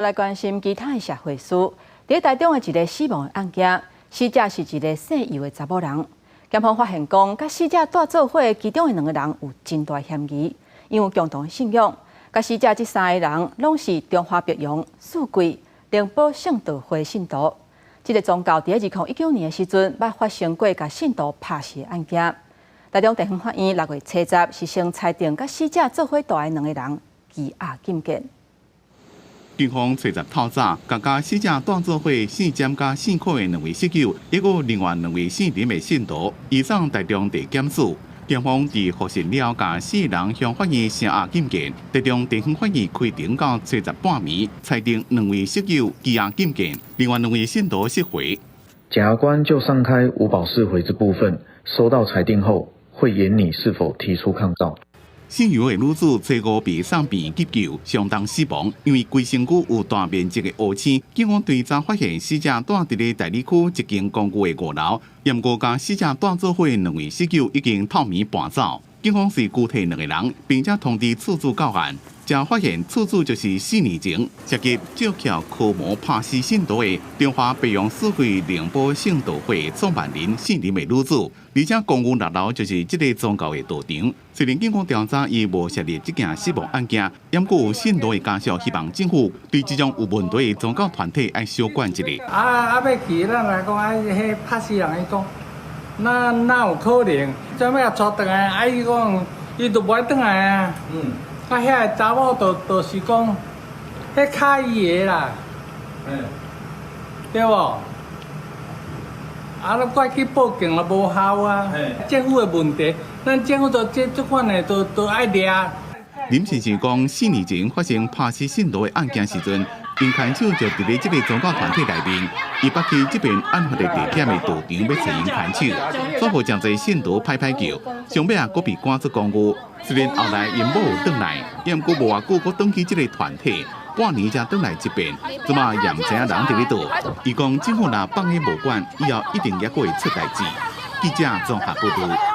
來關心其他的社會事，佇台中的一个死亡的案件，死者是一个姓游的查某人。檢方發現講，佮死者蹛做伙其中的兩个人有真大嫌疑，因有共同的信仰。佮死者這三个人攏是中華白楊四季靈寶聖道會信徒。這个宗教佇2019年的時陣，捌發生過共信徒拍死的案件。台中地方法院6月70是先裁定佮死者做伙蹛的兩个人羈押禁見。警方初十透早，共佮死者蹛做伙姓詹佮姓柯的兩位室友，抑閣另外兩位姓林的信徒，移送台中地檢署。警方佇複訊了，共四人向法院聲押禁見。台中地方法院開庭到初十半暝，裁定兩位室友羈押禁見，另外兩位信徒釋回。檢察官就上開無保釋回這部分，收到裁定後，會研擬是否提出抗告。姓游的女子初五被送病院急救，相當死亡，因為規身軀有大面積的烏青。警方追查發現死者蹛佇咧大里區一間公寓的五樓，毋過佮死者蹛做伙兩位室友已經透暝搬走。警方隨拘提兩个人，並且通知厝主到案，才發現厝主就是4年前涉及借撬科膜拍死信徒的中華白楊四季靈寶聖道會創辦人姓林的女子，而且公寓六樓就是這个宗教的道場。雖然警方調查伊無涉入這件死亡案件，毋過有信徒的家屬希望政府對這種有問題的宗教團體愛小管一下。啊啊！欲去咱來講啊，彼拍死人伊講，哪哪有可能？做咩帶轉來？啊，伊講伊就無愛轉來啊。啊，遐个查某就是講，彼敲伊的啦。對無？啊，咱怪去報警了無效啊。政府的問題，咱政府都這款的都愛掠。林先生講，4年前發生拍死信徒的案件時陣，𪜶牽手就佇咧這个宗教團體內面，伊捌去這邊案發的地點的道場欲揣𪜶牽手，煞予誠濟信徒歹歹叫，上尾啊，閣被趕出公寓。雖然後來𪜶某有轉來，毋過無偌久閣轉去這个團體，半年才轉來這邊，這馬也毋知影人佇咧佗。伊講政府若放伊無管，以後一定猶閣會出代誌。記者綜合報導。